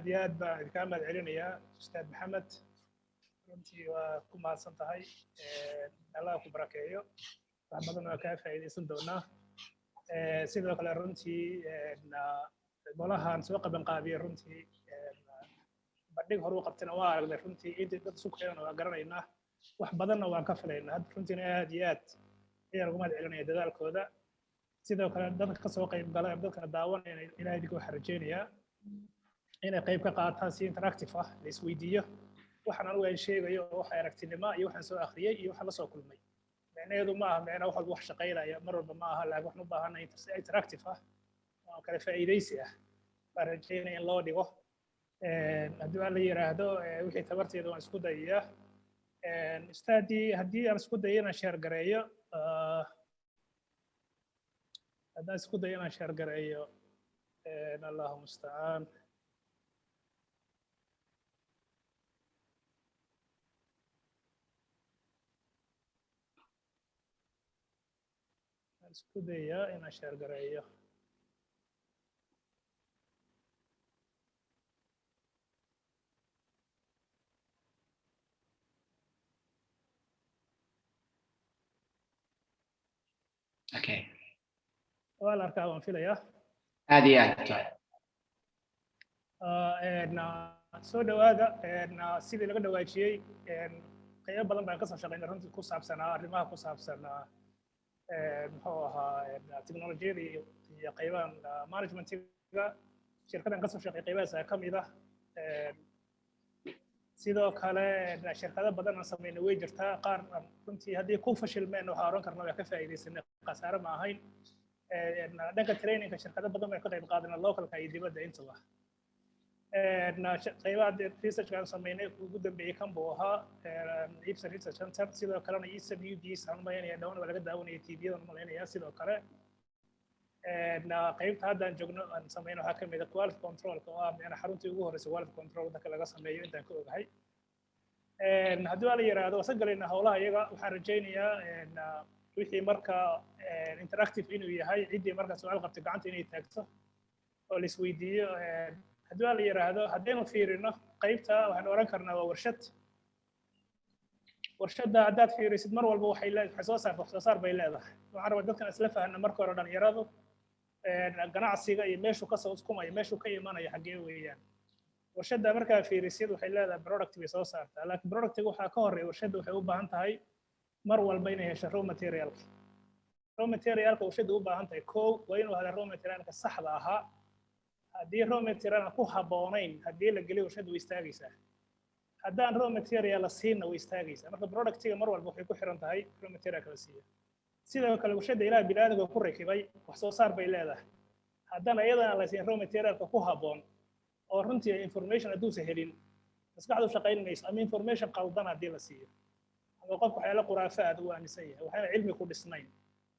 Aad iyo aad baan idinkaa mahad celinayaa, Ustaad Maxamed. Runtii waa ku mahadsan tahay. Allah ku barakeeyo, wax badan waa kaa faa'iidaysan doonaa. Sidoo kale runtii golahan soo qaban qaabiyey, runtii bandhig horu qabtana waa aragnay. Runtii intii dad isu keenana waa garanaynaa, wax badanna waan ka filaynaa. Hadda runtiina aad iyo aad ayaan ugu mahad celinaya dadaalkooda. Sidoo kale dadka kasoo qayb gala, dadkana daawanaya, Ilahay idinka waxaan rajaynayaa inay qayb ka qaataan si interactive ah, la isweydiiyo. Waxaan anigu aan sheegayo oo waxa aragtinimo iyo waxaan soo akhriyey iyo waxaan la soo kulmay, micnaheedu ma aha micna wax walba wax shaqaynaya mar walba ma aha, laakiin waxaan u baahanay si interactive ah oo kale faa'iidaysi ah baan rajaynaya in loo dhigo. Haddii aan la yiraahdo, wixii tabarteeda waan isku dayayaa. Ustaadii, haddii aan isku dayo inaan share gareeyo, haddaan isku dayo inaan share gareeyo, Allahu mustacaan. Waan isku dayaa inaan share gareeyo. Okay. Waa la arkaa, waan filayaa. Aad iyo aad. Soo dhawaada. Sidii laga dhawaajiyey, qaybo badan baan kasoo shaqeynay runtii, ku saabsanaa arrimaha ku saabsan, muxuu ahaa, teknolojiyada iyo qaybahan managementiga. Shirkadan kasoo shaqeey qaybahaas ayaa ka mid ah. Sidoo kale shirkado badan aan sameynay way jirtaa, qaar runtii haddii ku fashilmeen waxaa oran karna waa ka faa'iidaysanay, khasaare ma ahayn. Dhanka trainingka shirkado badan bay ka qayb qaadana, localka iyo dibadda intaba. Qaybaha researchka aan sameynay ugu dambeeyey kan buu ahaa, IPSA Research Center. Sidoo kalena EWDs aan umalaynaya dhawaan waa laga daawanaya TV-yadan umalaynaya. Sidoo kale qaybta hadda aan joogno aan sameyno waxaa kamid ah quality controlka, oo ah micna xaruntii ugu horreysay quality control waddanka laga sameeyo intaan ka ogahay. Haddii waa la yiraahdo, waan galayna howlaha iyaga. Waxaan rajaynayaa wixii marka interactive inuu yahay, ciddii marka su-aal qabtay gacanta inay taagto oo la isweydiiyo. Haddii waa la yiraahdo, haddaynu fiirino qaybta, waxaan oran karnaa waa warshad. Warshadda haddaad fiirisid, mar walba waxay leedahay, waxay soo saarta, wax soo saar bay leedahay. Waxaan rabaa dadkan isla fahna marka hore, dhalinyaradu, ganacsiga iyo meeshuu kasoo uskumayo, meeshuu ka imanayo xaggee weeyaan. Warshadda markaa fiirisid, waxay leedahay product bay soo saartaa, laakiin productiga waxaa ka horreeya warshadda waxay u baahan tahay mar walba inay hesho raw materialka. Raw materialka warshadda u baahan tahay, kow, waa inuu hada raw materialka saxda ahaa. Haddii raw material aan ku habboonayn haddii la geliyo, warshadda way istaagaysaa. Haddaan raw material la siinna, way istaagaysaa. Marka productiga mar walba waxay ku xiran tahay raw materialka la siiyo. Sidoo kale warshadda Ilaah biniaadamka ku rakibay wax soo saar bay leedahay. Haddana iyadana la siin raw materialka ku habboon, oo runtii information hadduusa helin maskaxdu shaqayn mayso, ama information qaldan haddii la siiyo, ama qofka waxyaala khuraafa aad u aaminsan yahay, waxyaala cilmi ku dhisnayn,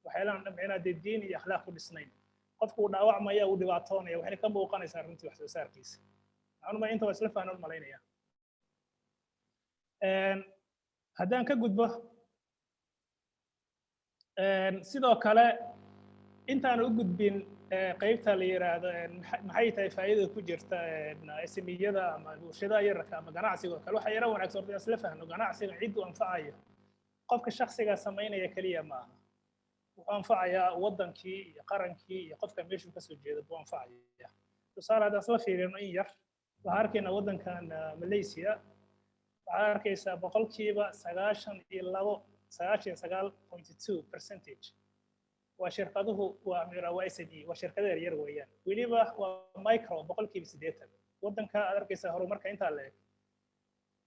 waxyaalahan micnaha dee diin iyo akhlaaq ku dhisnayn, qofku uu dhaawacmaya, uu dhibaatoonaya, waxayna ka muuqanaysaa runtii wax soo saarkiisa. Waxaan umay inta waa isla fahnan malaynaya. Haddaan ka gudbo, sidoo kale intaan u gudbin qaybta la yiraahdo maxay tahay faa'iidada ku jirta SME-yada ama warshadaha yararka ama ganacsiga oo kale, waxaa yara wanaagsan horta isla fahno ganacsiga cidduu anfacayo. Qofka shakhsiga samaynaya keliya ma aha, wuxuu anfacayaa waddankii iyo qarankii iyo qofka meeshuu kasoo jeedo buu anfacaya. Tusaale, haddaan isla fiirino in yar, waxaan arkaynaa waddankan Malaysia, waxaad arkaysaa 92%, 99.2% waa shirkaduhu waa SME, waa shirkado yaryar weeyaan, weliba waa micro 80%. Waddanka aad arkaysaa horumarka intaa la eg,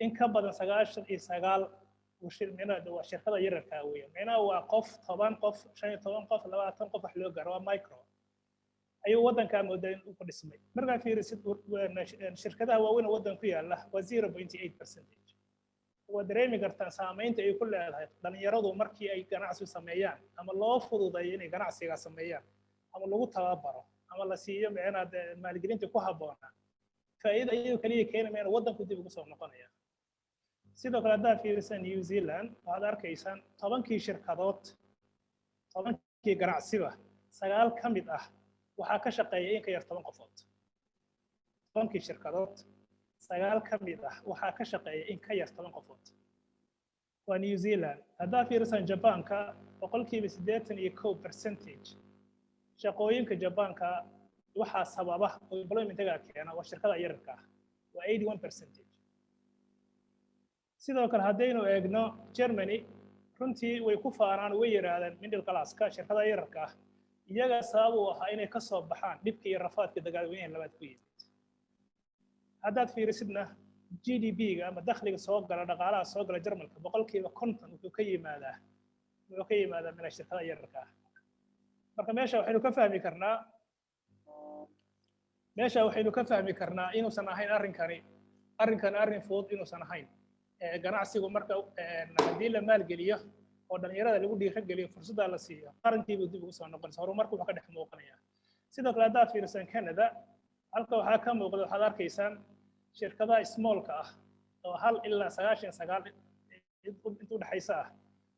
in ka badan 99 waa shirkada yararkaa weeyaan. Micnaha waa qof, 10 qof, 15 qof, 20 qof wax loo gaaro, waa micro ayuu waddankaa moodaa in uu ku dhismay. Markaa fiirisid shirkadaha waaweyn oo waddan ku yaalla, waa 0.8%. Waa dareemi kartaa saamaynta ay ku leedahay dhalinyaradu markii ay ganacsi sameeyaan, ama loo fududeeyo inay ganacsiga sameeyaan, ama lagu tababaro, ama la siiyo micnaha maalgelinta ku habboonaa. Faa'iida iyadoo kaliya keeni mayna, waddanku dib ugu soo noqonaya. Sidoo kale haddaad fiirisaan New Zealand, waxaad arkaysaan 10-kii shirkadood, 10-kii ganacsiba, 9 ka mid ah waxaa ka shaqeeya in ka yar 10 qofood. 10-kii shirkadood, 9 ka mid ah waxaa ka shaqeeya in ka yar 10 qofood. Waa New Zealand. Haddaa fiirisan Jabaanka, 81% shaqooyinka Jabaanka waxaa sababa oo employmentiga keena waa shirkada yararka ah, waa 81%. Sidoo kale, haddaynu eegno Germany, runtii way ku faanaan, way yidhaahdeen middle classka shirkada yararka ah iyaga sabab u ahaa inay ka soo baxaan dhibka iyo rafaadka dagaalweynaha labaad ku yimid. Haddaad fiirisidna GDP-ga ama dakhliga soo gala, dhaqaalaha soo gala Jarmalka, 50% wuxuu ka yimaadaa min shirkada yararka ah. Marka meesha waxaynu ka fahmi karnaa inuusan ahayn arrinkani arrin fudud inuusan ahayn ganacsigu. Marka haddii la maalgeliyo oo dhalinyarada lagu dhiirageliyo, fursaddaa la siiyo, qarankiibuu dib ugu soo noqonaysa, horumarku wuxuu ka dhex muuqanaya. Sidoo kale, haddaad fiirisan Canada, halka waxaa ka muuqda, waxaad arkaysaan shirkadaha smallka ah oo 1 ilaa 99 inta udhexaysa ah,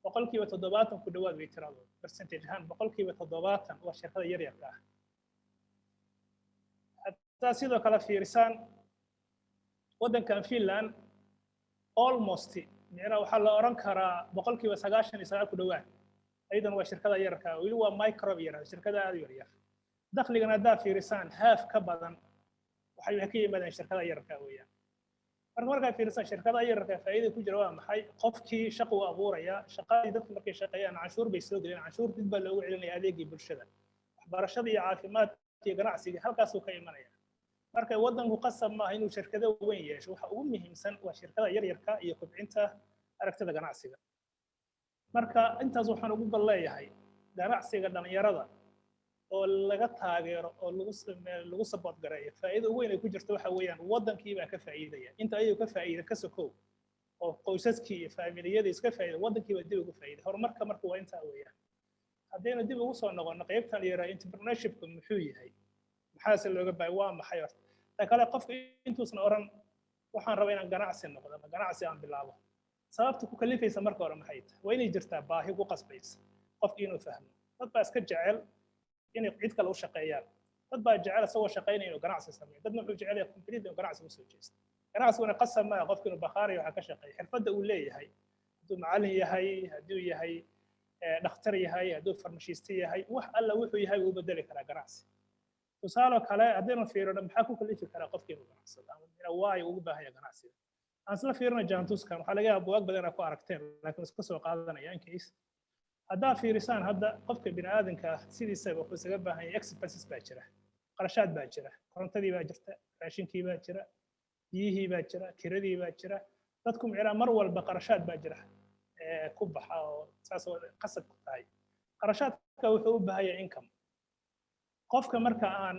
70% ku dhawaad way tiradooda percentage ahaan, 70% waa shirkada yaryarka ah. Haddaad sidoo kale fiirisaan waddankan Finland, almost micnaha waxaa la oran karaa 99% ku dhawaad ayadana waa shirkada yararka ah. Weli waa micro yar, shirkada aad u yaryar. Dakhligan haddaad fiirisaan, half ka badan waxay ka yimaadeen shirkada yararka weeyaan. Marka markaad fiirisaan shirkada yararka, faa'iida ku jira waa maxay? Qofkii shaqo uu abuuraya, shaqadii dadku markay shaqeeyaan canshuur bay soo geliyaan, canshuur dib baa loogu celinaya adeegii bulshada, waxbarashada iyo caafimaadka iyo ganacsiga halkaasuu ka imanaya. Marka waddanku qasab maaha inuu shirkado weyn yeesho. Waxa ugu muhiimsan waa shirkada yaryarka iyo kobcinta aragtida ganacsiga. Marka intaas waxaan ugu gol leeyahay ganacsiga dhalinyarada oo laga taageero oo lagu support gareeyo, faa'iida ugu weyn ay ku jirto waxa weeyaan waddankii baa ka faa'iidaya. Inta ayagu ka faa'iida ka sokow oo qoysaskii iyo faamiliyadii iska faa'iida, waddankii baa dib ugu faa'iida horumarka. Marka waa intaa weeyaan. Haddaynu dib ugu soo noqono qaybtan la yidhaha entrepreneurshipka, muxuu yahay? Maxaase looga baahay? Waa maxay horta? Ta kale, qofka intuusan oran "waxaan rabaa inaan ganacsi noqdo ama ganacsi aan bilaabo", sababta ku kalifaysa marka hore maxay tahay? Waa inay jirtaa baahi ku qasbaysa qofki inuu fahmo. Dad baa iska jecel inay cid kale u shaqeeyaan, dad baa jecel isagoo shaqaynaya inuu ganacsi sameeyo, dadna wuxuu jecel yahay completely inuu ganacsi usoo jeesto. Ganacsiguna qasab maaha qofki inuu bakhaariyo waxa ka shaqeeya. Xirfadda uu leeyahay, hadduu macallin yahay, hadduu yahay dhakhtar yahay, hadduu farmashiiste yahay, wax alla wuxuu yahay wuu bedeli karaa ganacsi. Tusaale kale, haddaynu fiirino maxaa ku kalifi karaa qofki inuu ganacsado ama waayo ugu baahan yahay ganacsiga, aan isla fiirino jaantuskan. Waxaa laga yaaba bugaag badan inaad ku aragteen, laakiin iska soo qaadanaya in case. Haddaa fiirisaan hadda, qofka bini aadanka ah sidiisaba wuxuu isaga baahan yahay expenses baa jira, qarashaad baa jira, korontadii baa jirta, raashinkii baa jira, biyihii baa jira, kiradii baa jira. Dadku micnaa mar walba qarashaad baa jira ku baxa oo saas oo qasab ku tahay. Qarashaadka wuxuu u baahan yahay income. Qofka marka aan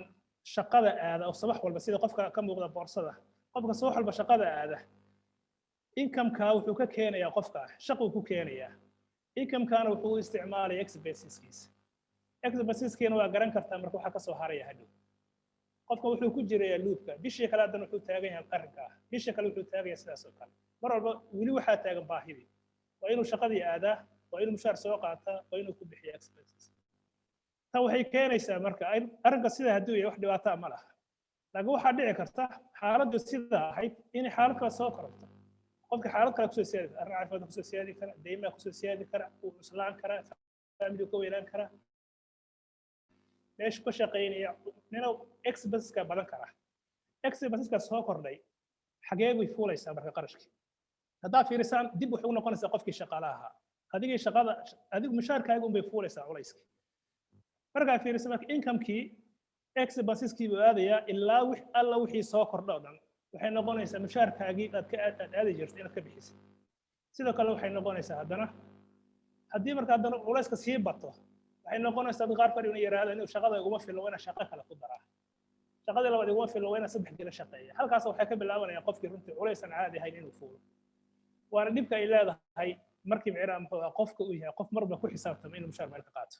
shaqada aada oo subax walba, sida qofka ka muuqda boorsada, qofka subax walba shaqada aada, incomeka wuxuu ka keenayaa qofka shaquu ku keenayaa. Incomekana wuxuu u isticmaalaya expenseskiisa. Expenseskiina waa garan kartaa. Marka waxaa kasoo haraya hadhow qofka wuxuu ku jirayaa loopka. Bishii kale haddana wuxuu taagan yahay arrinka ah, bishii kale wuxuu taagan yahay sidaas oo kale. Mar walba weli waxaa taagan baahidii: waa inuu shaqadii aadaa, waa inuu mushaar soo qaataa, waa inuu ku bixiya expenses. Tan waxay keenaysaa marka arrinka sida hadduu yahay, wax dhibaataa ma laha, laakiin waxaa dhici karta xaaladdu sidaa ahayd inay xaalad kale soo kororto. Qofka xaalad kale kusoo siyaadi kara, arrin caafimaad kusoo siyaadi kara, deymaa kusoo siyaadi kara, wuu cuslaan karaa, family ka weynaan karaa, meesha ka shaqaynaya nina expenseska badan kara. Expenseska soo kordhay xagee bay fuulaysaa? Marka qarashkii haddaa fiirisaan, dib waxay u noqonaysaa qofkii shaqaalaha ahaa, adigii shaqada, adigu mushaarkaaga unbay fuulaysaa culayskii. Markaa fiirisa marka incomekii expenseeskii buu aadayaa ilaa wix alla wixii soo kordha oo dhan. Waxay noqonaysaa mushaarkaagii aad ka aad aadi jirtay inaad ka bixisid. Sidoo kale waxay noqonaysaa haddana haddii marka haddana culayska sii bato, waxay noqonaysaa dad qaar fadhi inay yidhaahdo inuu shaqada iguma fillo, waa inaan shaqo kale ku daraa, shaqadii labaad iguma fillo, waa inaan saddex gela shaqeeya. Halkaas waxay ka bilaabanayaan qofkii runtii culays aan caadi ahayn inuu fuulo. Waana dhibka ay leedahay markii micnaha muxuu ahaa qofka uu yahay qof marba ku xisaabtama inuu mushaar meel ka qaato.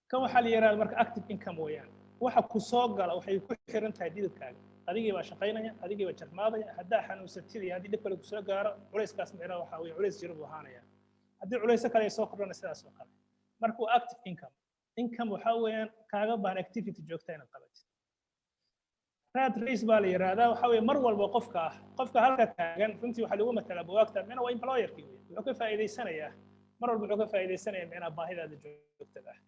Kan waxaa la yidhahda marka active income weeyaan. Waxa ku soo gala waxay ku xiran tahay dhididkaaga. Adigii baa shaqaynaya, adigii baa jarmaadaya. Haddaa xanuunsatid iyo haddii dhib kale kusoo gaaro, culayskaas micnaha waxaa weeye culays jiro buu ahaanaya. Haddii culayso kale ay soo kordhana, sidaas oo kale. Marka waa active income. Income waxaa weeyaan kaaga baahan activity joogta inaad qabatid. Rat race baa la yidhaahdaa. Waxa weeye mar walba qofka halka taagan, runtii waxaa lagu matalaa buwaagta, micnaha waa employerkii wey. Wuxuu ka faa'iidaysanayaa mar walba, wuxuu ka faa'iidaysanayaa micnaha baahidaada joogtada ah.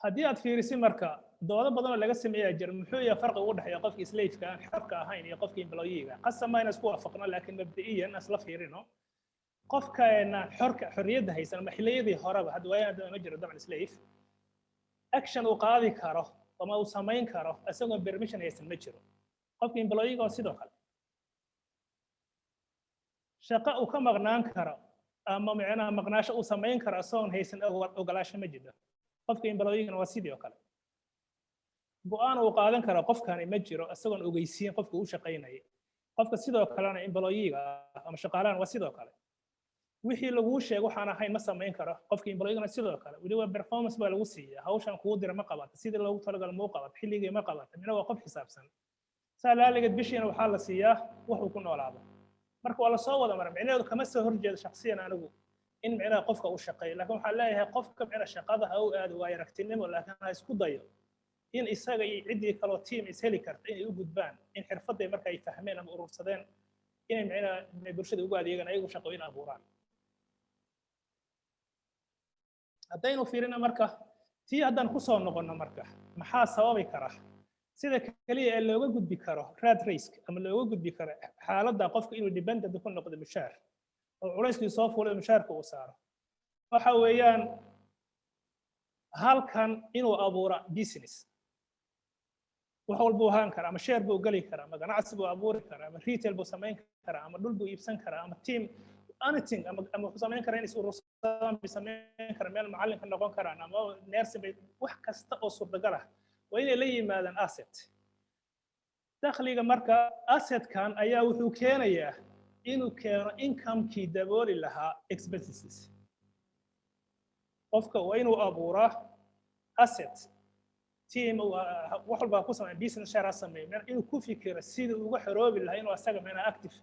Haddii aad fiirisid marka, doodo badan oo laga sameeyaa jira: muxuu yahay farqiga u dhexeeya qofka slaveka aan xorka ahayn iyo qofka employeega? Qasab ma inaan isku waafaqno, laakiin mabda'iyan isla fiirino. Qofka xorka, xorriyadda haysan, ama xilliyadii horeba, hadda waayaan ma jiro dabcan slave, action uu qaadi karo ama uu samayn karo isagoon permission haysan ma jiro. Qofka employeega oo sidoo kale shaqo uu ka maqnaan karo ama micnaha maqnaasho uu samayn karo isagoon haysan ogolaasho ma jiro. Qofka employeegana waa sidii oo kale. Go'aan uu qaadan karo qofkani ma jiro isagoon ogeysiin qofka uu shaqaynayay. Qofka sidoo kalena employeega ama shaqaalahan waa sidoo kale. Wixii laguu sheego waxaan ahayn ma samayn karo. Qofka employeegana sidoo kale. Weliba performance baa lagu siiya: hawshan kugu dira ma qabata? Sidii loogu talagalo ma u qabata? Xilligii ma qabata? Mina waa qof xisaabsan. Saa laaligeed bishiina waxaa la siiyaa wax uu ku noolaado. Marka waa lasoo wada mara. Micnaheedu kama soo horjeedo shaksiyan anigu in micnaha qofka uu shaqeeyo, laakiin waxaan leeyahay qofka micnaha shaqada ha u aado waayo aragtinimo, laakiin ha isku dayo in isaga iyo ciddii kaloo team is heli karta inay u gudbaan in xirfadday marka ay fahmeen ama urursadeen inay micnaha bulshada ugu adeegaan, ayagu shaqooyin abuuraan. Haddaynu fiirino marka tii haddaan kusoo noqonno marka, maxaa sababi kara? Sida keliya ee looga gudbi karo rat race ama looga gudbi karo xaaladda qofka inuu dependent ku noqdo mushaar oo culayskii soo fuulay mushaarka uu saaro, waxa weeyaan halkan inuu abuura business. Wax walbuu ahaan karaa: ama share buu geli karaa, ama ganacsi buu abuuri karaa, ama retail buu samayn karaa, ama dhul buu iibsan karaa, ama team, anything, ama wuxuu samayn karaa in is urursadaan bay samayn karaa, meel macallin ka noqon karaan ama nursing bay. Wax kasta oo suurtagal ah waa inay la yimaadaan asset dakhliga. Marka assetkan ayaa wuxuu keenayaa inuu keeno incomekii dabooli lahaa expenses. Qofka waa inuu abuuraa asset, team, wax walba ku sameeya, business, share ha sameeyo, inuu ku fikiro sidii uga xoroobi lahaa inuu asaga micnaa active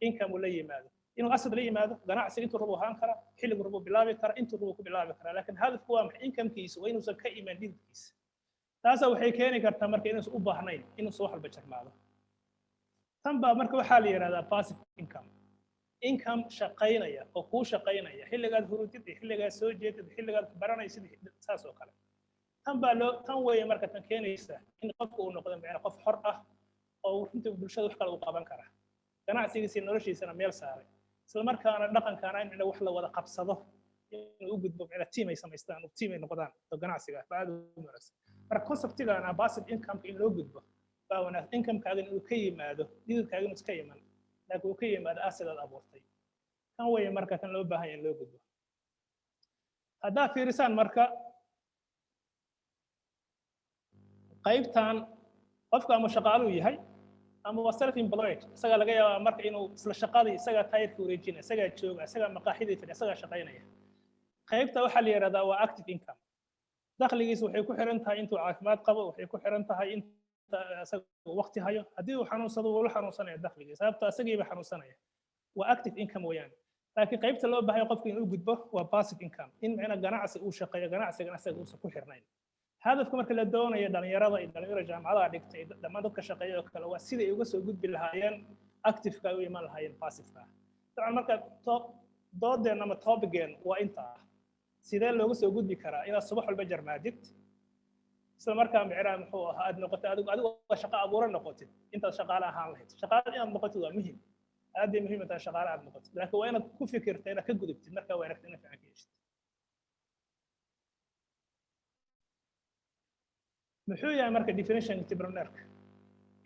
income uu la yimaado, inuu asset la yimaado. Ganacsi intuu rabo ahaan kara, xilligu rabo bilaabi kara, intuu rabo ku bilaabi kara, laakiin hadafku waa maxay? Incomekiisa waa inuusan ka iman dhididkiisa. Taasaa waxay keeni kartaa marka inuusan u baahnayn inuusan wax walba jarmaado. Tan baa marka waxaa la yidhahdaa passive income, income shaqaynaya oo kuu shaqaynaya xilligaad hurudid iyo xilligaad soo jeedid, xilligaad baranaysid, saas oo kale. Tan baa loo tan weeye marka tan keenaysa in qofku uu noqdo macnaa qof xor ah oo runtii bulshada wax kale u qaban kara, ganacsigiisa noloshiisana meel saaray, isla markaana dhaqankaana in wax la wada qabsado inuu u gudbo, macnaa team ay samaystaan, team ay noqdaan oo ganacsiga baa aad u wanaagsan. Marka conceptigana passive income in loo gudbo baa wanaagsan. Incomekaaga inuu ka yimaado dhididkaaga inuu iska iman, laakiin uu ka yimaado asset aad abuurtay. Kan weeye marka kan loo baahan yahay in loo gudbo. Haddaad fiirisaan marka qaybtan, qofka ama shaqaaluu yahay ama waa self employed. Isagaa laga yaabaa marka inuu isla shaqadii isagaa taayirka wareejinaya, isagaa jooga, isagaa maqaaxidii fadhiya, isagaa shaqaynaya. Qaybta waxaa la yidhahdaa waa active income. Dakhligiisa waxay ku xiran tahay intuu caafimaad qabo, waxay ku xiran tahay inta isaga waqti hayo. Haddii uu xanuunsado, wuu la xanuunsanaya dakhligiisa, sababto isagiiba xanuunsanaya. Waa active income weeyaan. Laakiin qaybta loo baahay qofka inuu gudbo waa passive income, in micna ganacsi uu shaqeeyo, ganacsigana isaga uusan ku xirnayn. Hadafka marka la doonayo dhalinyarada iyo dhalinyarada jaamacadaha dhigtay, dhammaan dadka shaqeeya oo kale, waa sidai ay uga soo gudbi lahaayeen activeka ay u iman lahaayeen passiveka. Dabcan marka doodeen ama topicgeen waa inta ah: sidee looga soo gudbi karaa inaad subax walba jarmaadid, isla markaa micnaha muxuu ahaa aad noqotid adigu waa shaqo abuuro noqotid intaad shaqaale ahaan lahayd? Shaqaale inaad noqotid waa muhiim, aad bay muhiim tahay shaqaale aad noqotid, laakiin waa inaad ku fikirta inaad ka gudubtid markaa waa inaad fiican ka yeeshid. Muxuu yahay marka definition entrepreneurka?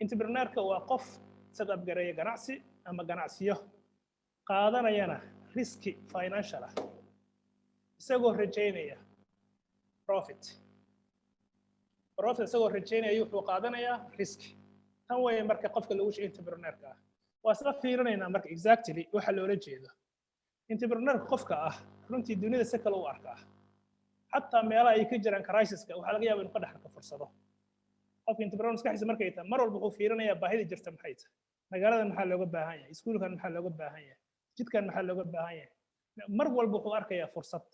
Entrepreneurka waa qof set up gareeya ganacsi ama ganacsiyo, qaadanayana riski financial ah, isagoo rajaynaya profit. Profit isagoo rajaynaya wuxuu qaadanayaa risk. Tan weeye marka qofka lagu sheegay entrepreneurka ah. Waa isla fiirinaynaa marka exactly waxa loola jeedo entrepreneurka. Qofka ah runtii dunida si kale u arkaa, xataa meelaha ay ka jiraan crisiska waxaa laga yaabaa inuu ka dhex arko fursado. Qofka entrepreneur maskaxdiisa markay tahay, mar walba wuxuu fiirinayaa baahida jirta maxay tahay, magaaladan maxaa looga baahan yahay, iskuulkan maxaa looga baahan yahay, jidkan maxaa looga baahan yahay. Mar walba wuxuu arkayaa fursad.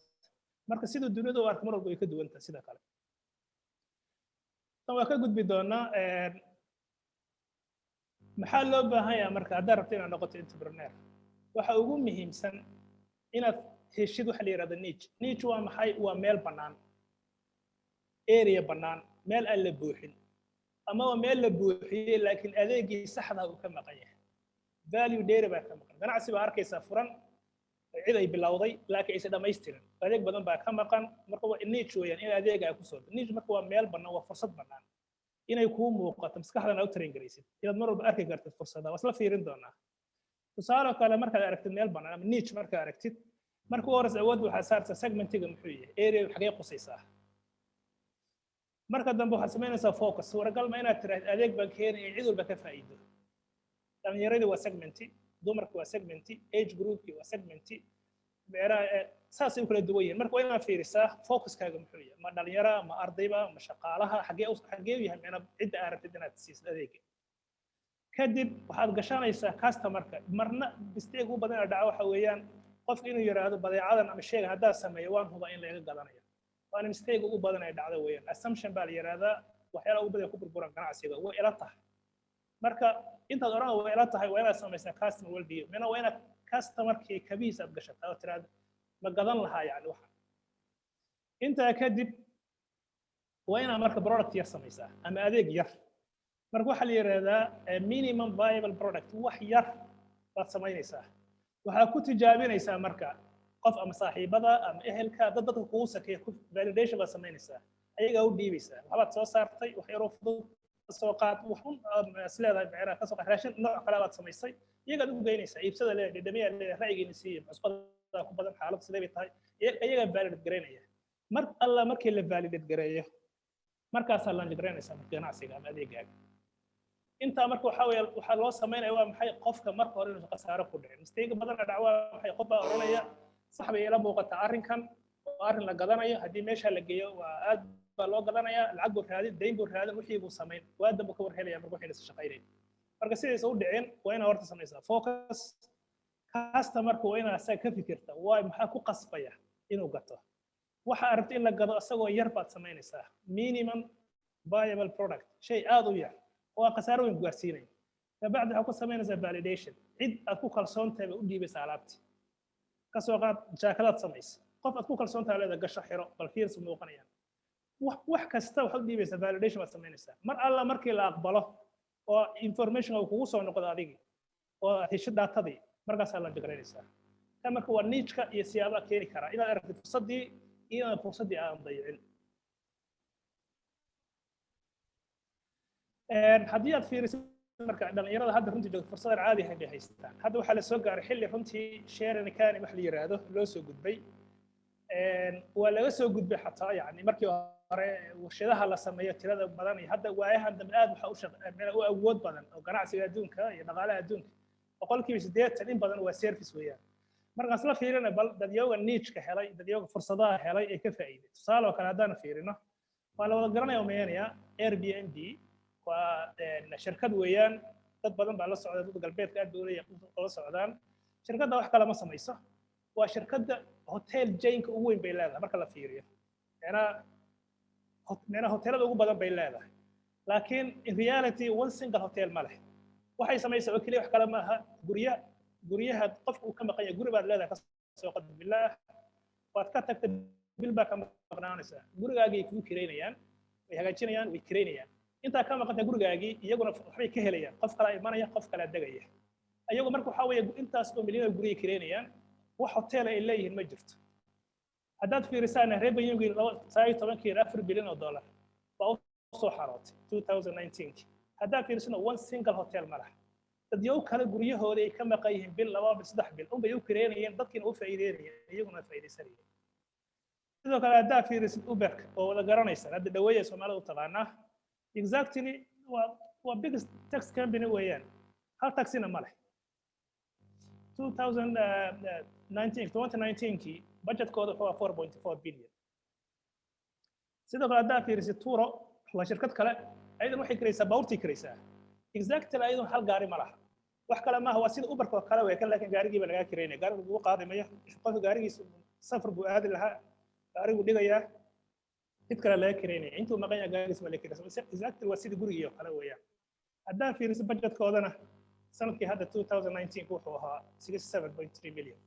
Marka siduu dunida u arka mar walba way ka duwan tahay sida kale. Tan waa ka gudbi doonaa. Maxaa loo baahan yahay marka haddaad rabto inaad noqoto entrepreneur? Waxa ugu muhiimsan inaad heshid waxa la yidhahdo niche. Niche waa maxay? Waa meel bannaan, area bannaan, meel aan la buuxin ama waa meel la buuxiyey laakiin adeegii saxda uu ka maqan yahay, value dheeri baa ka maqan. Ganacsi baa arkaysaa furan, cid ay bilowday laakiin aysan dhammaystirin, adeeg badan baa ka maqan. Marka waa niche weeyaan in adeega ay kusoo. Niche marka waa meel bannaan, waa fursad bannaan inay kuu muuqato, maskaxdana u train garaysid inaad mar walba arki kartid fursada. Waa isla fiirin doonaa. Tusaale kale, markaad aragtid meel bannaan ama niche markaad aragtid, marka ugu horeysa awood waxaad saartaa segmentiga muxuu yahay, area xagee qusaysaa. Marka dambe waxaad samaynaysaa focus. Suuragal ma inaad tiraahid adeeg baan keenaya cid walba ka faa'iido? Dhalinyaradii waa segmenti, dumarka waa segmenti, age groupkii waa segmenti, meeraha saasay u kala duwan yihiin. Marka waa inaad fiirisaa focuskaaga muxuu yahay: ma dhalinyara, ma ardayba, ma shaqaalaha, xagee u yahay micna cidda aad rabtid inaad siisid adeega. Kadib waxaad gashanaysaa customerka. Marna mistake ugu badan ee dhaca waxa weeyaan qofka inuu yiraahdo badeecadan ama sheygan haddaad sameeyo waan hubaa in laga gadanayo. Waana mistake ugu badan ee dhacda weeyaan. Assumption baa la yiraahdaa. Waxyaalaha ugu badan ku burburan ganacsiga way ila tahay. Marka intaad odhan way ila tahay, waa inaad samaysaa customer well-being. Mina waa inaad customerkii kabihiisa aad gashataa oo tiraahdo ma gadan lahaa yani waxa. Intaa kadib waa inaad marka product yar samaysaa ama adeeg yar. Marka waxaa la yidhaahdaa minimum viable product. Wax yar baad samaynaysaa, waxaa ku tijaabinaysaa marka qof ama saaxiibada ama ehelka, dad dadka kugu sakeeya. Validation baad samaynaysaa, ayagaa u dhiibaysaa waxbaad soo saartay, wax yaroo fudud kasoo qaad, wax un is leedahay macnaha kasoo qaad, raashin nooc kale baad samaysay, iyagaad ugu geynaysaa, iibsada leedahay, dhedhamiyaa leedahay, ra'yigiina siiya, cusbada ku badan, xaalad sidee bay tahay, iyagaa validate garaynaya. Mar alla markii la validate gareeyo, markaasaa launch garaynaysaa ganacsiga ama adeegaaga. Intaa marka waxaa weeye waxaa loo samaynaya waa maxay? Qofka marka hore inuusan khasaaro ku dhicin. Mistake badana dhac waa maxay? Qof baa odhanaya sax bay ila muuqataa arrinkan, waa arrin la gadanayo, haddii meesha la geeyo waa aad baa loo gadanayaa, lacag buu raadin, dayn buu raadin, wixii buu samayn, waa dambu ka war helaya marka waxayna shaqaynayn. Marka sidaysa u dhicin waa inaa horta samaysaa focus. Customerka waa inaa asaga ka fikirta, waay maxaa ku qasbaya inuu gato waxa arabta in la gado? Isagoo yar baad samaynaysaa minimum viable product, shay aad u yar oo aan khasaaro weyn ku gaarsiinayn. Kabacdi waxaad ku samaynaysaa validation, cid aad ku kalsoon tahay bay u dhiibaysaa alaabti. Kasoo qaad jaakadaad samaysa, qof aad ku kalsoon tahay leeda gasho, xiro, bal fiirsi muuqanayaan. Wax kasta waxaad u dhiibaysaa, validation baad samaynaysaa. Mar alla markii la aqbalo oo information uu kugu soo noqdo adigii oo aad hesho datadii, markaasaa la jagaraynaysaa. Kan marka waa nicheka iyo siyaabaha keeni karaa inaad aragtid fursaddii iyo inaad fursaddii aadan dayicin. Haddii aad fiirisid marka dhalinyarada hadda runtii joogto, fursadan caadi ahayn bay haystaan. Hadda waxaa la soo gaaray xilli runtii sharing economy wax la yiraahdo loo soo gudbay. Waa laga soo gudbay xataa yani markii hore warshadaha la sameeyo tirada badan, iyo hadda waayahan dambe aad waxa u awood badan oo ganacsiga adduunka iyo dhaqaalaha adduunka 80% in badan waa service weeyaan. Markaas la fiirina bal dadyooga nicheka helay, dadyooga fursadaha helay ee ka faa'iiday. Tusaale oo kale haddaan fiirino, waa la wada garanaya umaynaya, Airbnb waa shirkad weeyaan, dad badan baa la socda, dad galbeedka aad bay ula socdaan. Shirkadda wax kale ma samayso, waa shirkadda hotel chainka ugu weyn bay leedahay marka la fiiriyo, micnaa hotelada ugu badan bay leedahay, laakiin in reality one single hotel ma leh. Waxay samaysaa oo keliya wax kale ma aha, guryaha qofka uu ka maqan yahay. Guri baad leedahay, kasoo qad bilaah waad ka tagtay, bil baa ka maqnaanaysaa, gurigaagay kugu kireynayaan, way hagaajinayaan, way kireynayaan. Intaa ka maqanta gurigaagii iyaguna waxbay ka helayaan, qof kalaa imanaya, qof kalaa degaya. Iyagu marka waxaa weeye intaas oo milyan oo guriyay kireynayaan, wax hotel ay leeyihiin ma jirto. Haddaad fiirisaan revenue 19-kii $4 bilyan baa usoo xarootay 2019. Haddaad fiirisana one single hotel ma laha. Dadyow kale guryahooda ay ka maqan yihiin bil, 2 bil, 3 bil unbay u kireynayeen, dadkiina u faa'iideynayeen, iyaguna faa'iidaysanayeen. Sidoo kale haddaad fiirisid Uberka oo wada garanaysaan, hadda dhaweeya Soomaalida u taqaanaa, exactly waa biggest taxi company weeyaan, hal taxina ma leh. 2019 2019kii budgetkooda wuxuu ahaa 4.4 billion. Sidoo kale haddaad fiirisid Turo, waa shirkad kale, ayadan waxay kiraysaa baabuurtay kiraysaa. Exactly, ayadan hal gaari ma laha. Wax kale maaha, waa sida Uberka oo kale wey kan, laakiin gaarigii baa lagaa kiraynaya, gaari lagugu qaadi maya. Qofka gaarigiisa safar buu aadi lahaa, gaariguu dhigayaa. Cid kale laga kireynaya intuu maqan yahay gaarigiis ma la kireysa. Exactly, waa sidii gurigii oo kale weeyaan. Haddaan fiiriso budgetkoodana, sanadkii hadda 2019 wuxuu ahaa 67.3 million.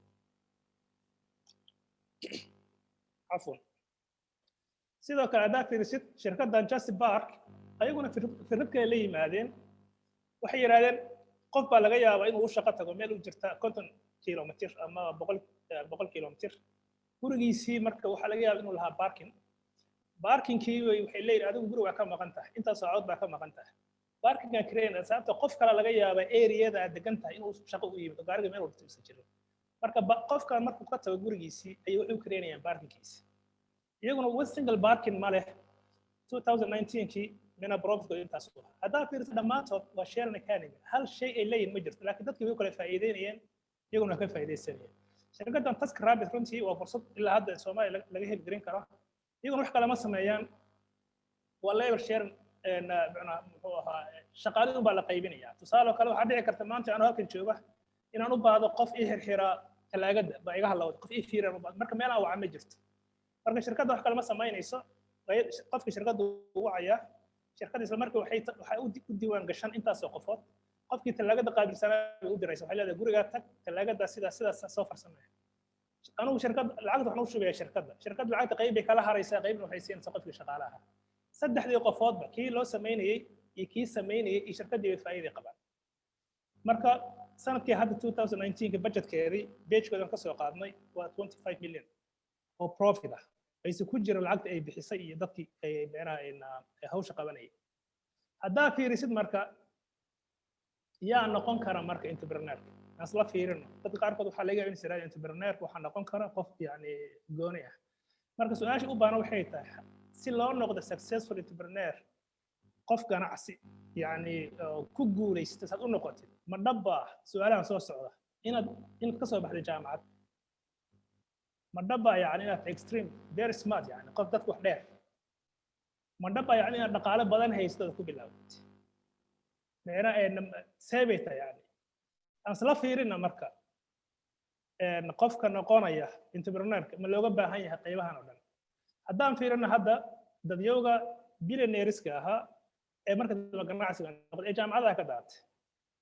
Cafwan, sidoo kale haddaad fiirisid shirkaddan Just Park, ayaguna fikrad kale la yimaadeen. Waxay yidhahdeen, qof baa laga yaabaa inuu u shaqo tago meel u jirta 50 kilomitir ama 100 kilomitir gurigiisii. Marka waxaa laga yaabaa inuu lahaa parking. Parkingkii waxay leeyihin, adigu guri waa ka maqan tahay, intaas saacadood baa ka maqan tahay, parkingan kireen. Sababta qof kale laga yaabaa areada aad degan tahay inuu shaqo u yimid oo gaariga meel walba uusan jirin. Marka qofkan markuu ka tago gurigiisii ayay waxay u kireynayaan parkingkiisi. Iyaguna one single parking ma leh. 2019kii mina profitkooda intaas u ahaa. Haddaa fiiriso, dhammaantood waa sharing economy. Hal shay ay leeyihin ma jirto, laakiin dadkii way u kala faa'iideynayeen, iyaguna ka faa'iidaysanayeen. Shirkaddan Task Rabbit runtii waa fursad ilaa hadda Soomaaliya laga hirgelin karo. Iyaguna wax kale ma sameeyaan, waa labor sharing. Macnaa muxuu ahaa? Shaqaalihii unbaa la qaybinaya. Tusaale oo kale, waxaa dhici karta maanta anoo halkan jooga inaan u baahdo qof ii xirxiraa talaagada baa iga halawda, qof ii fiiran u baahdo. Marka meel aan waca ma jirto. Marka shirkadda wax kale ma samaynayso, qofka shirkadda uu wacayaa. Shirkadda isla markii waxay u diiwaan gashan intaasoo qofood. Qofkii talaagada qaabilsanaa bay u diraysa. Waxay leedahay, gurigaa tag, talaagada sidaas sidaas soo farsamaya. Anigu shirkadda lacagta waxaan u shubaya shirkadda. Shirkadda lacagta qayb bay kala haraysaa, qaybna waxay siinaysaa qofkii shaqaalaha. Saddexdii qofoodba, kii loo samaynayey iyo kii samaynayey iyo shirkaddii, bay faa'iiday qabaan. Marka sanadkii hadda 2019 budgetkeedii pagekoodan ka soo qaadnay waa 25 million oo profit ah, ayse ku jira lacagta ay bixisay iyo dadkii ay micnaha hawsha qabanayay. Haddaa fiirisid, marka yaa noqon kara marka entrepreneurka? Aan isla fiirino. Dadka qaarkood waxaa laga yaabaa in is entrepreneurka waxaa noqon kara qof yani gooni ah. Marka su-aasha u baahan waxay tahay, si loo noqdo successful entrepreneur, qof ganacsi yani ku guulaysta saad u noqotid, ma dhabba su-aalahan soo socda inaad ka soo baxday jaamacad? Ma dhabba yani inaad extreme very smart, yani qof dadka wax dheer? Ma dhabba yani inaad dhaqaale badan haysto ood ku bilaawdid? Micna see bay tahay? Yani aan isla fiirina. Marka qofka noqonaya entrepreneurka, ma looga baahan yahay qaybahan oo dhan? Haddaan fiirino hadda dadyowga billionaireska ahaa ee marka dambe ganacsiga noqday ee jaamacadaha ka daatay,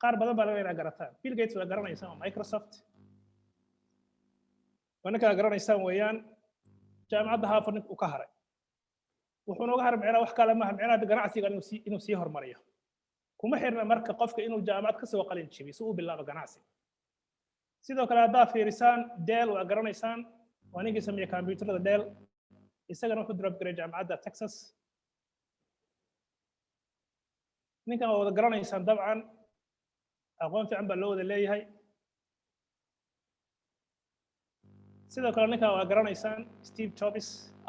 qaar badan baa laga inaa garataan. Bill Gates waa garanaysaan, waa Microsoft, waa ninkaa garanaysaan weeyaan. Jaamacadda Harvard ninka uu ka haray, wuxuuna uga haray micnaha wax kale maaha, micnaha ganacsiga inuu sii horumariyo. Kuma xirna marka qofka inuu jaamacad kasoo qalin jabiyo si uu bilaabo ganacsi. Sidoo kale haddaa fiirisaan, Dell waa garanaysaan, waa ninkii sameeyey computerada Dell. Isagana wuxuu drop garay jaamacadda Texas. Ninkan waa wada garanaysaan dabcan, aqoon fiican baa loo wada leeyahay. Sidoo kale ninkan waa garanaysaan, Steve Jobs,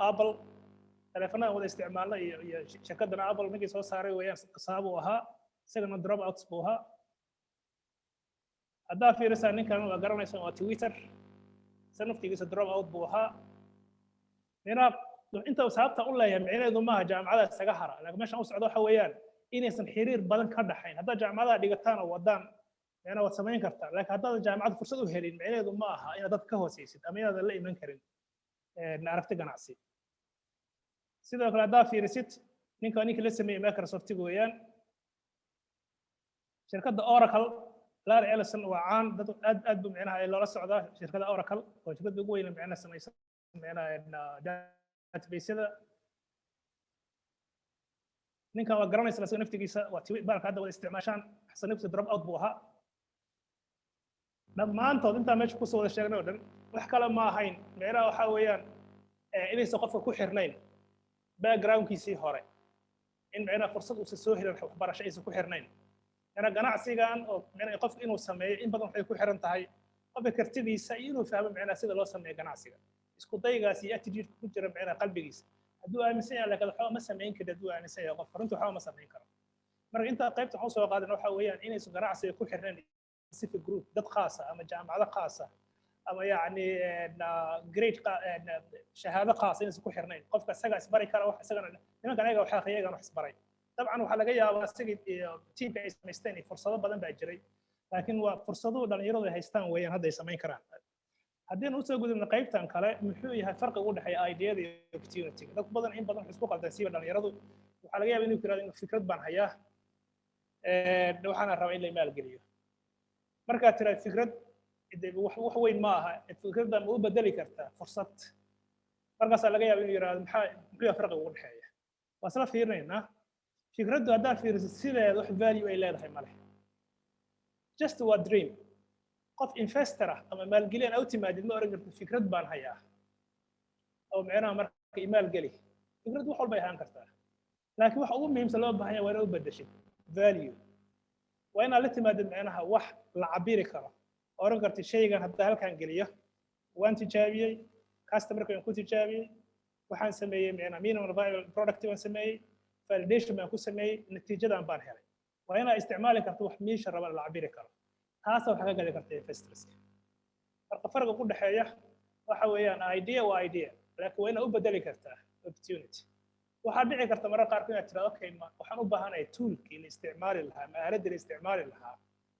Apple, taleefanada wada isticmaalna iyo shirkaddan Apple ninkii soo saaray weeyaan, saabuu ahaa. Isagana drop outs buu ahaa. Haddaa fiirisaan, ninkan waa garanaysaan, waa Twitter, isa naftigiisa drop out buu ahaa. Minaa inta sababta u leeyahay micnaheedu maaha jaamacada isaga hara, laakiin meeshan u socdo waxa weeyaan inaysan xiriir badan ka dhaxayn. Haddaad jaamacadaha dhigataan oo wadaan, micnaa waad samayn kartaa, laakiin haddaadan jaamacad fursad u helin, micnaheedu ma aha inaad dad ka hooseysid ama inaadan la iman karin aragti ganacsi. Sidoo kale haddaa fiirisid, ninka ninkii la sameeyey Microsoftiga weeyaan, shirkadda Oracle, Larry Ellison waa caan, dad aad aad bu micnaha loola socdaa. Shirkadda Oracle oo shirkadda ugu weyn micnaha samaysa micnaha database-yada. Ninkan waa garanaysa isaga naftigiisa, waa tiwi baalka hadda wada isticmaashaan. Xasan naftiisa drop out buu ahaa. Dhammaantood intaa meesha kusoo wada sheegnay oo dhan wax kale ma ahayn, micnaha waxaa weeyaan inaysan qofka ku xirnayn backgroundkiisii hore, in micnaha fursad uusan soo helin waxbarasho aysan ku xirnayn. Micnaha ganacsigan oo micnaha qofka inuu sameeyo, in badan waxay ku xiran tahay qofka kartidiisa iyo inuu fahmo micnaha sida loo sameeyo ganacsiga, isku daygaas iyo attitude ku jira micnaha qalbigiisa. Hadduu aaminsan yahay laakiin waxba ma samayn karin, hadduu aaminsan yahay qofka runtii waxba ma samayn karo. Marka intaa qaybta waxaan usoo qaadan waxa weeyaan inaysan ganacsiga ku xirnayn specific group, dad khaasa ama jaamacado khaasa ama yacni grade, shahaado khaasa inaysan ku xirnayn. Qofka isaga isbari kara wax, isagana nimankan ayaga wax akhriyay, wax isbaray. Dabcan waxaa laga yaabaa isagii iyo tiimka ay samaysteen iyo fursado badan baa jiray, laakiin waa fursado dhalinyaradu ay haystaan weeyaan hadda ay samayn karaan. Haddiinu usoo gudubno qaybtan kale, muxuu yahay farqiga u dhexeeya ideada iyo opportunity? Dad badan, in badan waxay isku qaldaan, siiba dhalinyaradu. Waxaa laga yaaba inuu yiraahdo fikrad baan hayaa, waxaana rabaa in la maalgeliyo. Markaad tiraad fikrad wax weyn ma aha, fikraddan ma u bedeli kartaa fursad? Markaasaa laga yaaba inuu yiraahdo muxuu yahay farqiga ugu dhexeeya? Waa isla fiirinaynaa. Fikraddu haddaad fiiriso sideeda, wax value ay leedahay ma leh, just waa dream. Qof investor ah ama maalgeliyan u timaadid, ma oran kartid "Fikrad baan hayaa oo micnaha marka imaalgeli." Fikrad wax walbay ahaan kartaa, laakiin waxa ugu muhiimsan loo baahan yahay waa inaad u bedeshid value, waa inaad la timaadid micnaha wax la cabiri karo, oran kartid shaygan hadda halkan geliyo, waan tijaabiyey, customerka waan ku tijaabiyey, waxaan sameeyey micnaha minimum viable product baan sameeyey, validation baan ku sameeyey, natiijadan baan helay. Waa inaad isticmaali karto wax miisha raba la cabiri karo. Taasa waxaa ka gali karta investorska. Marka farqiga u dhexeeya waxa weeyaan idea waa idea, laakiin waa inaad u bedeli kartaa opportunity. Waxaa dhici karta marar qaarkood inaad tirahdo, "Okay, ma waxaan u baahanahay toolkii la isticmaali lahaa ama aaladdii la isticmaali lahaa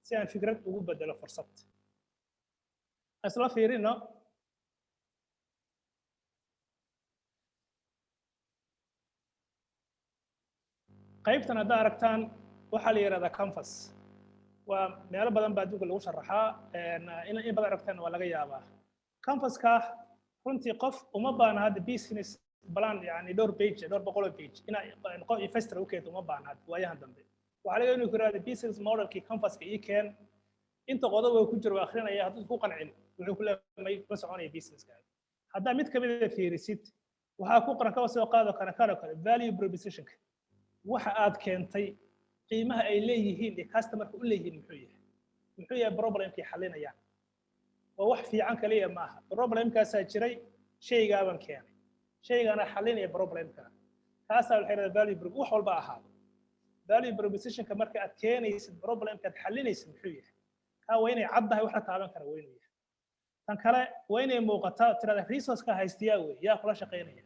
si aan fikrad ugu bedelo fursad." Isla fiirino. Qaybtan haddaa aragtaan, waxaa la yidhahdaa canvas. Waa meelo badan baa adduunka lagu sharaxaa, in badan aragtaan waa laga yaabaa. Canvaska runtii qof uma baahna hadda business plan, yani dhowr page, dhowr boqoloo page ina qof investor u keento uma baahna. Hadda waayahan dambe waxaa laga inuu ku yidhahda "Business modelkii canvaska ii keen." Inta qodob ku jiro waa akrinaya. Hadduu ku qancin, wuxuu ku leeyahay ma soconaya businesskaaga. Haddaa mid kamid a fiirisid, waxaa ku qoran, kaba soo qaado kana kano kale, value propositionka, waxa aad keentay, qiimaha ay leeyihiin iyo customerka u leeyihiin muxuu yahay, muxuu yahay problemkay xalinayaan. Waa wax fiican kaliya maaha, problemkaasaa jiray, shaygaaban keenay, shaygaana xalinaya problemka. Kaasaa waxay dhahdaa value pro. Wax walba ahaado, value propositionka marka aad keenaysid, problemka aad xalinaysid muxuu yahay, kaa waa inay caddahay, wax la taaban kara waa inuu yahay. Tan kale waa inay muuqataa, tirada resourceka haystiyaa wey, yaa kula shaqaynaya?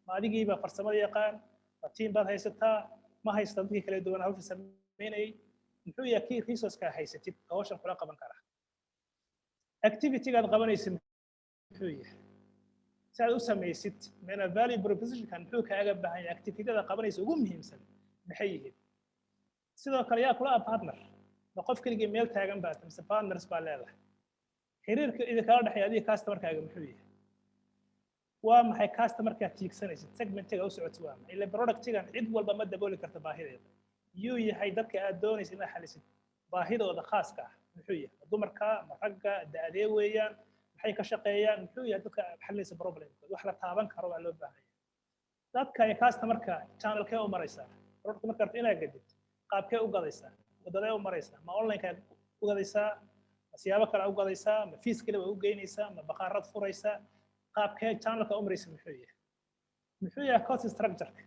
Ma adigiibaa farsamada yaqaan? Ma team baad haysataa? Ma haysta dadkii kala duwan hawsha samaynayay? Muxuu yahay kii resourceka haysatid hawshan kula qaban kara? Activitygaad qabanaysid muxuu yahay? Si aad u samaysid mana value propositionkan, muxuu kaaga baahan yahay? Activityada qabanaysa ugu muhiimsan maxay yihiin? Sidoo kale, yaa kula partner? Ma qof keligii meel taagan baa mise partners baa leedahay? Xiriirka idinkala dhexeeya adiga customerkaaga muxuu yahay? Waa maxay customerkaa tiigsanaysid? Segmentiga u socotid waa maxay? Ila productigan cid walba ma dabooli karta baahideeda. Yuu yahay dadka aad doonaysa inaad xalisid baahidooda khaaska ah? Muxuu yahay? Ma dumarka, ma ragga, da-adee weeyaan, maxay ka shaqeeyaan? Muxuu yahay dadka aad xalinaysa problemkooda? Wax la taaban karo waa loo baahan yahay. Dadka iyo customerka channelkee u maraysaa? Product marka rabto inaad gadid, qaabkee u gadaysaa? Wadadee u maraysaa? Ma onlineka u gadaysaa? Ma siyaabo kale u gadaysaa? Ma fees kale waa u geynaysaa? Ma bakhaarad furaysaa? Qaabkee channelka u maraysa muxuu yahay? Muxuu yahay cost structureka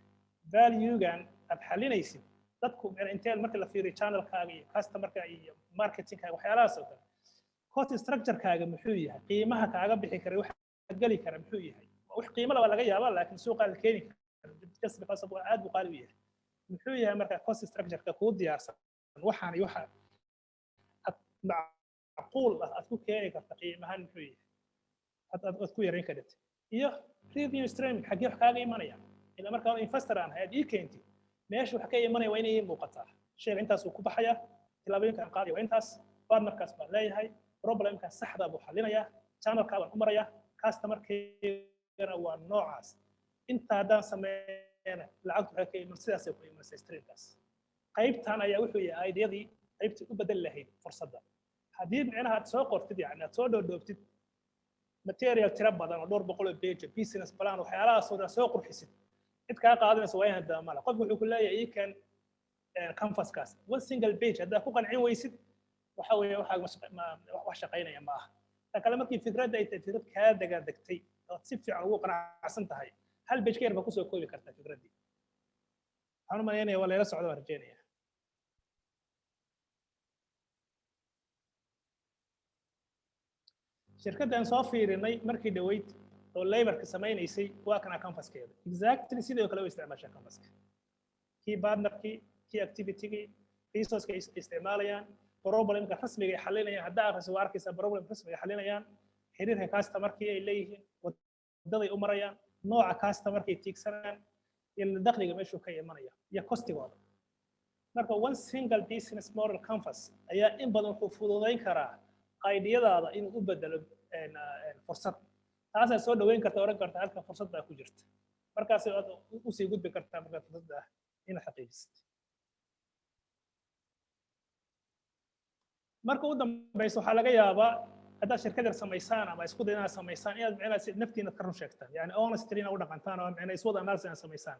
valuegan aad xalinaysid? Dadku intee marka la fiiriyo channelkaaga iyo customerka iyo marketingkaaga, waxyaalahaas oo kale, cost structurekaaga muxuu yahay? Qiimaha kaaga bixi kara, waxa geli kara muxuu yahay? Wax qiimo laba laga yaabaa, laakiin suuqaa la keeni kara just because of aad buu qaali u yahay. Muxuu yahay marka cost structureka kuu diyaarsan? Waxaan iyo waxa aad macquul ah aad ku keeni karta qiimahan muxuu yahay aad ku yarayn kartid? Iyo revenue streaming, xaggee wax kaaga imanaya? Ila markaa investor aan ahay aad ii keentid, meesha wax ka imanaya waa inay ii muuqataa. Shayga intaasuu ku baxaya, tillaabooyinka aan qaadaya waa intaas, partnerkaas baan leeyahay, problemka saxda buu xalinayaa, channelkaa baan u marayaa, customerkaygana waa noocaas. Inta haddaan sameeyana, lacagtu waxay ka iman, sidaasay ku imanaysaa streamkaas. Qaybtan ayaa wuxuu yahay ideadii qaybtii u bedeli lahayd fursadda. Haddii micnaha aad soo qortid, yani aad soo dhoodhoobtid material tiro badan oo dhowr boqol oo page, business plan, waxyaalahaas oo dhan soo qurxisid, cid kaa qaadanaysa waa inaad male. Qofku wuxuu ku leeyahay ii keen canvaskaas. One single page haddaa ku qancin weysid, waxa weeye waxaa wax shaqaynaya ma aha. Ta kale, markii fikradda ay tahay fikrad kaa dagaadegtay ood si fiican ugu qanacsan tahay, hal page ka yar baa kusoo koobi kartaa fikraddii. Waxaan u malaynaya waa layla socda, waan rajeynaya. Shirkaddan soo fiirinay markii dhaweyd oo laborka samaynaysay, waa kana canvaskeeda. Exactly sidoo kale u isticmaashaa canvaska, kii partnerkii, kii activitygii, resourceka ay isticmaalayaan, problemka rasmiga ay xalinayaan. Haddaa akhriso, waa arkaysaa problem rasmiga ay xalinayaan. Xiriirka customerkii ay leeyihiin, wadaday u marayaan, nooca customerkay tiigsanayaan, iyo dakhliga meeshuu ka imanaya iyo costigooda. Marka one single business model canvas ayaa in badan wuxuu fududayn karaa ideadaada inuu u bedelo fursad. Taasaa soo dhaweyn karta, oran karta halkan fursad baa ku jirta. Markaas aad usii gudbi kartaa markaa fursadda inaad xaqiijisid. Marka u dambeysa, waxaa laga yaabaa haddaad shirkad yar samaysaan ama isku day inaad samaysaan, inaad micnaha si naftiina ka run sheegtaan, yani honestly inaad u dhaqantaan oo micnaha SWOT analysis inaad samaysaan.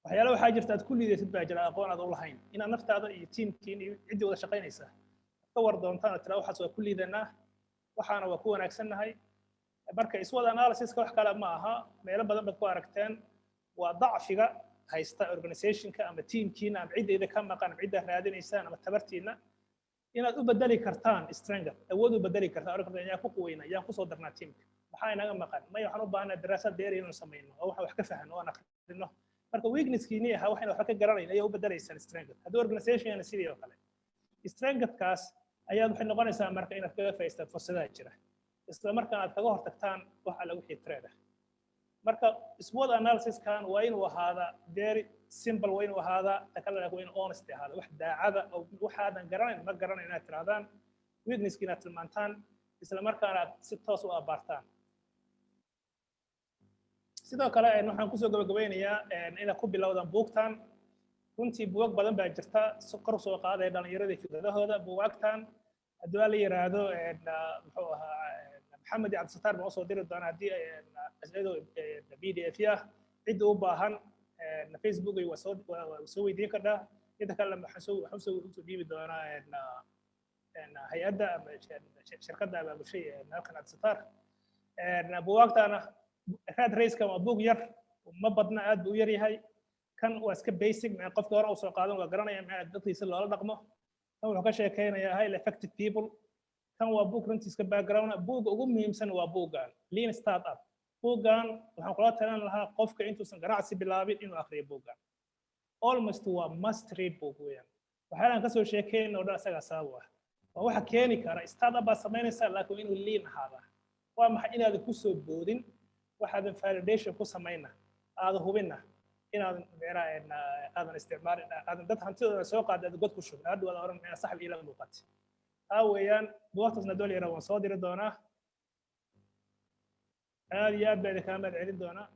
Waxyaalo waxaa jirta aad ku liidaysid baa jira, aqoon aad u lahayn, inaad naftaada iyo tiimkiin iyo ciddii wada shaqaynaysa ka war doontaan oo tiraa: "Waxaas waa ku liidanaa, waxaana waa ku wanaagsannahay." Marka SWOT analysiska wax kale ma aha, meelo badan baad ku aragteen. Waa dacfiga haysta organizationka ama tiimkiina ama ciddayda ka maqan ama cidda raadinaysaan ama tabartiina, inaad u bedeli kartaan strength, awood u bedeli kartaan, oran kartaan: "Yaan ku quweyna? Yaan kusoo darnaa tiimka? Maxaa inaga maqan?" Maya, waxaan u baahanaa daraasad dheer inaynu samayno oo waxaan wax ka fahno oo aan akhrino. Marka weaknesskiini ahaa waxayna waxba ka garanayn ayaa u bedelaysaan strength. Haddii organization sidii oo kale, strengthkaas ayaad waxay noqonaysaa marka inaad kaga faa'iidaystaan fursadaha jira, isla markaana aad kaga hortagtaan wax alla wixii threat ah. Marka SWOT analysiskan waa inuu ahaadaa very simple, waa inuu ahaadaa ta kale, waa inuu honest ahaada, wax daacada oo waxaadan garanayn ma garanayn inaad tirahdaan, weaknesski inaad tilmaantaan, isla markaana aad si toos u abaartaan. Sidoo kale waxaan kusoo gabagabeynayaa inaad ku bilowdaan buugtan. Runtii buugag badan baa jirta kor usoo qaadaya dhalinyarada fikradahooda. Buugaagtan haddii waa la yiraahdo, muxuu ahaa, Maxamed iyo Cabdisataar baan usoo diri doonaa haddii iyadoo PDF ah. Cidda u baahan Facebook waa soo weydiin kartaa. Inta kale waxaan usoo dhiibi doonaa hay-adda ama shirkadda abaabushay halkan, Cabdisataar. Buugaagtaana Rat Raceka waa buug yar, ma badna, aad buu u yar yahay. Kan waa iska basic, qofka hore usoo qaadan waa garanaya maxaa dadkiisa loola dhaqmo. Kan wuxuu ka sheekeynayaa highly effective people. Kan waa buug runtii iska background. Buugga ugu muhiimsan waa buuggan Lean Startup. Buuggan waxaan kula talin lahaa qofka intuusan ganacsi bilaabin inuu akhriyo buuggan. Almost waa must read book weeyaan. Waxyaalaan kasoo sheekeyn oo dhan isagaa sabab u ah. Waa waxa keeni kara startup baad samaynaysaa, laakiin waa inuu lean ahaadaa. Waa maxay? Inaadan kusoo boodin waxaadan validation ku samayna, aadan hubinna, inaadan micnaha aadan isticmaalin, aadan dad hantidooda soo qaada aad god ku shubin, hadhow aadan oran micnaha saxbi ila muuqata. Taa weeyaan. Buugtaasna dool yara waan soo diri doonaa. Aad iyo aad baa idinkaga mahad celin doonaa.